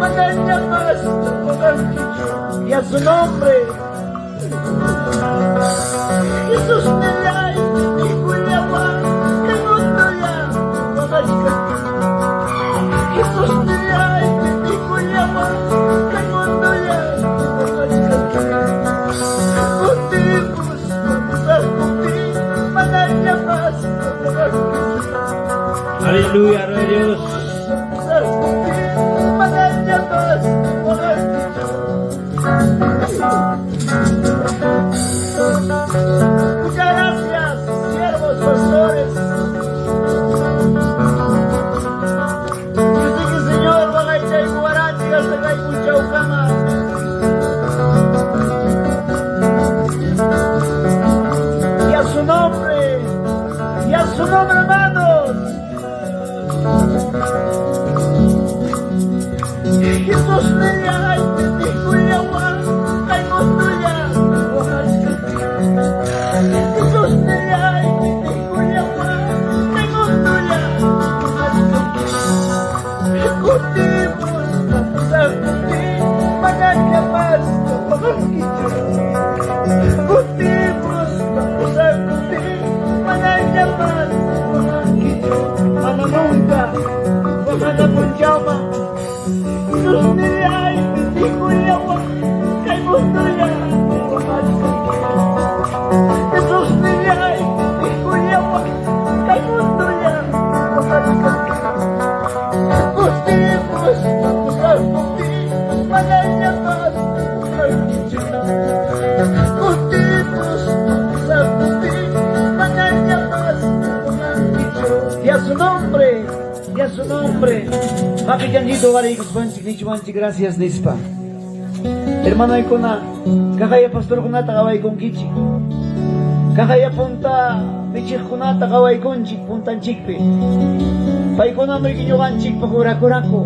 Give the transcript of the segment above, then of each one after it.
Manaña mas waqankichu. Y a su nombre. Jesús nillay, nikullawan, kay mundolla waqachkanki. Jesús nillay, nikullawan, kay mundolla waqachkanki. Kutimus, kutimus, manaña mas waqankichu. Aleluya, gloria a Dios. Manaña mas waqankichu. Muchas gracias, siervos, pastores. Yo sé que Señor waqaychaykuwaranchik hasta kay punchawkama. Y a su nombre, y a su nombre, hermanos. Jesús nillay, nikullawan, kay mundolla waqachkanki. Jesús nillay, nikullawan, kay mundolla waqachkanki. Kutimus, kapusakuti, manaña mas waqankichu. Kutimus, kapusakuti, manaña mas waqankichu. Mana nunca, waqana punchawman. Jesús nillay, nikullawan, kay mundolla waqachkanki. Jesús nillay, nikullawan, kay mundolla waqachkanki. Kutimus, kapusakuti, manaña mas waqankichu. Kutimus, kapusakuti, manaña mas waqankichu. Y a su nombre, y a su nombre. Makillanchito waraykuspanchik, nichwanchik, gracias nispa. Hermanoykuna, kaqaya pastorkunata qawaykunkichik. Kaqaya punta michiqkunata qawaykunchik puntanchikpi. Paykunam riki ñuqanchikpaq orakuraku.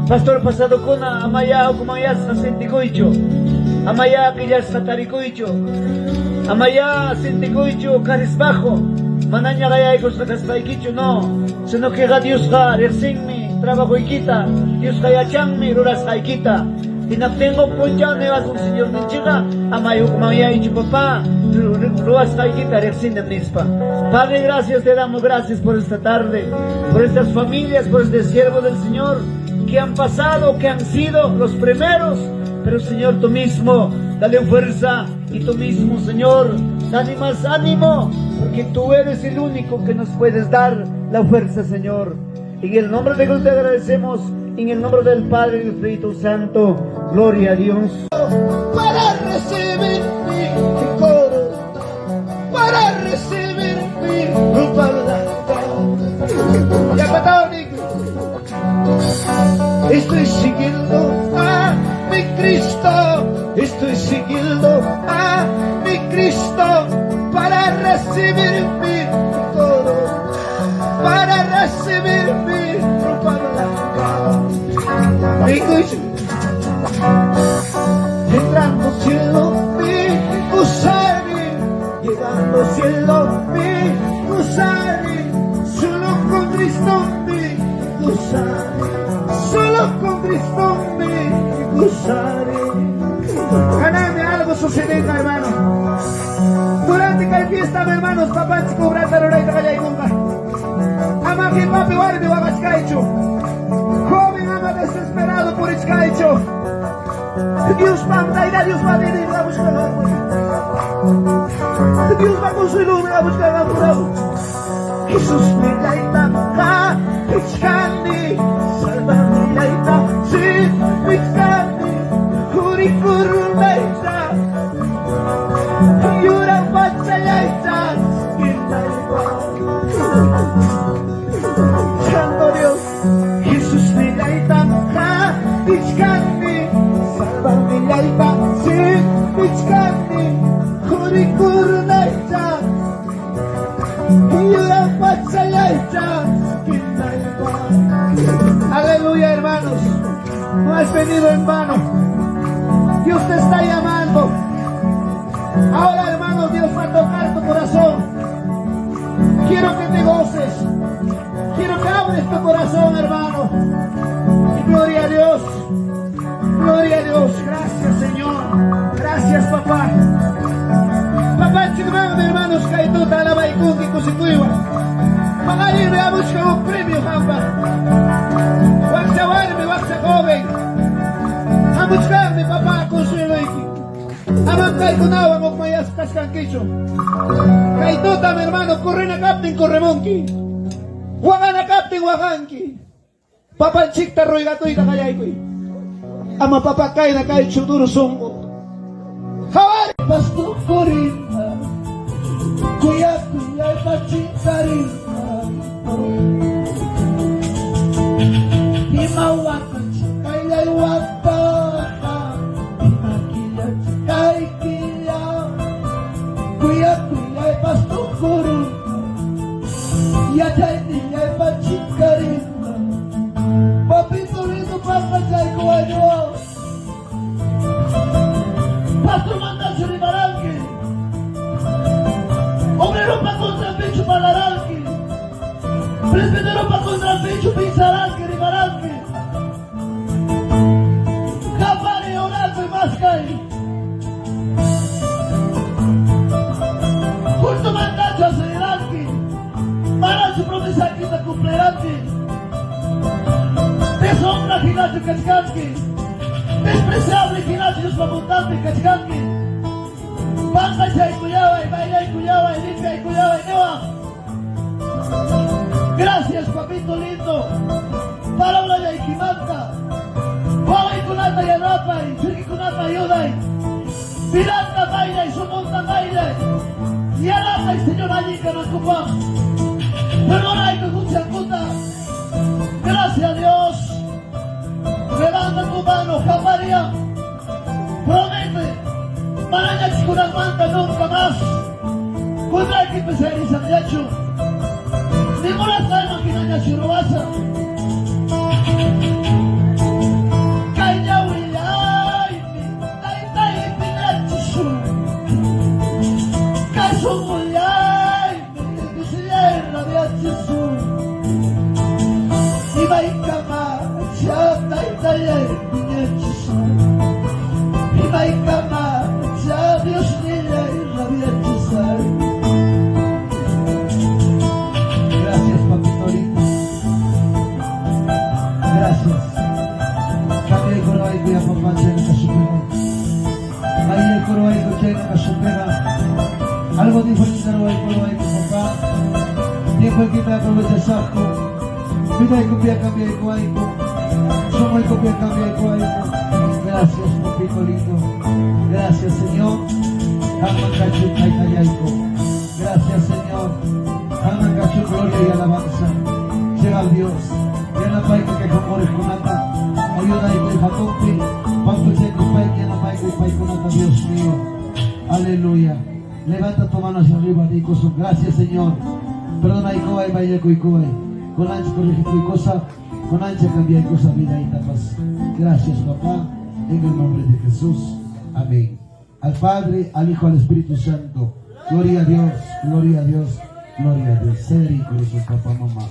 Pastor pasadokuna amaya hukmanyasqa sintikuychu. Amaya qillasqa tarikuychu. Amaya sintikuychu cabizbajo. Manaña qayaykusqa kaspaykichu, no. Sino que Diosqa riqsinmi trabajoykita, Diosqa yachanmi rurasqaykita. Hinaptinqa punchaw niwasun Señorninchikqa amay hukmanyaychu papá, ruwasqaykita riqsinim nispa. Padre, gracias te damos, gracias por esta tarde, por estas familias, por este siervo del Señor que han pasado, que han sido los primeros, pero Señor, tú mismo, dale fuerza y tú mismo, Señor, dale más ánimo, porque tú eres el único que nos puedes dar la fuerza, Señor. En el nombre de Dios te agradecemos, en el nombre del Padre y del Espíritu Santo, gloria a Dios. Para recibir mi corona, para recibir mi ropa blanca. Ya patao, Nico. Estoy siguiendo a mi Cristo, estoy siguiendo a mi Cristo para recibir mi corona, para recibir mi ropa blanca. Nico, entrando cielo mi gozaré, llegando cielo mi gozaré, solo con Cristo me gozaré, solo con Cristo me gozaré. Ganame algo sucede, hermano. Durante kay fiesta, hermanos, papanchik obrata rurayta qallaykunqa. Ama qipapi warmi waqachkaychu. Joven ama desesperado purichkaychu. Dios Tayta Dios va a buscar. Dios va consuelo a buscar. Jesús millayta pichkani, salva millayta, si pichkani, qurikurunayta, yuraq pachallayta, Santo Dios, Jesús millayta pichkani, salva millayta, si pichkani, qurikurunayta, yuraq pachallayta. Aleluya, hermanos. No has venido en vano. Dios te está llamando. Ahora, hermanos, Dios va a tocar tu corazón. Quiero que te goces. Quiero que abres tu corazón, hermano. Y gloria a Dios. Gloria a Dios. Gracias, Señor. Gracias, papá. Papanchikmanmi, hermanos, kay tuta alabaykunki kusikuywan. Paqarinmi hamuchkan huk premio qampa. Wakcha warmi, wakcha joven. Hamuchkanmi, papá, consueloyki. Amam kaykunawan hukmayasqa kachkankichu. Kay tutam, hermano, correna kaptin corremunki. Waqana kaptin waqanki. Papanchikta ruegakuyta qallaykuy. Ama papá kayna kaychu duro sunqu. Qawari. Pastukurina, kuyakuyaypa chinkarina. Ima watachu kayllay wataqa, ima killachu kay killa, kuyakuyay pastukurina, yachaynillaypa chinkarina. Papito lindo pampachaykuwaywan. Pastor mandachu rimaranki. Obreropa contranpichu parlaranki. Presbiteropa contranpichu pinsaranki rimaranki. Qapariy orakuy maskay. Cultomantachu asiriranki. Manachu promesaykita cumpliranki. Deshonra hinachu kachkanki. Despreciable hinachu Diospa puntanpi kachkanki. Pampachaykullaway, baylaykullaway, limpiaykullaway, niwan. Gracias, papito lindo. Palabrallaykimanta. Wawaykunata yanapay, churikikunata ayuday. Vidanta baylay, sunqunta baylay. Yanapay, Señor, allin kanankupaq. Perdonayku huchankuta. Gracias, Dios. Levanta tu mano, María. Promete. Manañachikunanmanta nunca más. Contrayki sayarisanñachu. Ni munasqayman hinañachu ruwasaq. Kay ñawillaymi taytay piñachisun. Kay sunqullaymi Diosllay rabiachisun. Imaykamacha taytallay piñachisun. Imaykamacha Diosnillay rabiachisay. Gracias, papito lindo. Gracias. Cambiaykurawayku ya papá chayna kasupema. Baylaykurawayku chayna kasupema. Algo diferente ruwaykurawayku papá. Tiempoykita aprovechasaqku. Vidaykupi cambiaykuwayku. Sunquykupi cambiaykuwayku. Gracias, papito lindo. Gracias, Señor. Qamman kachun taytallayku. Gracias, Señor. Qamman kachun gloria y alabanza. Llega Dios. Yanapayku kay qunquriqkunata. Ayudayku hatunpi. Pampachaykuspayki yanapayku paykunata, Dios mío. Aleluya. Levanta tu mano hacia arriba, dicoso. Gracias, Señor. Perdonaykuway, baylakuykuway. Con ancha corregikuy cosa, con ancha cambiay cosa vida y tapas. Gracias, papá. En el nombre de Jesús. Amén. Al Padre, al Hijo, al Espíritu Santo. Gloria a Dios, gloria a Dios, gloria a Dios. Ser y papá, mamá.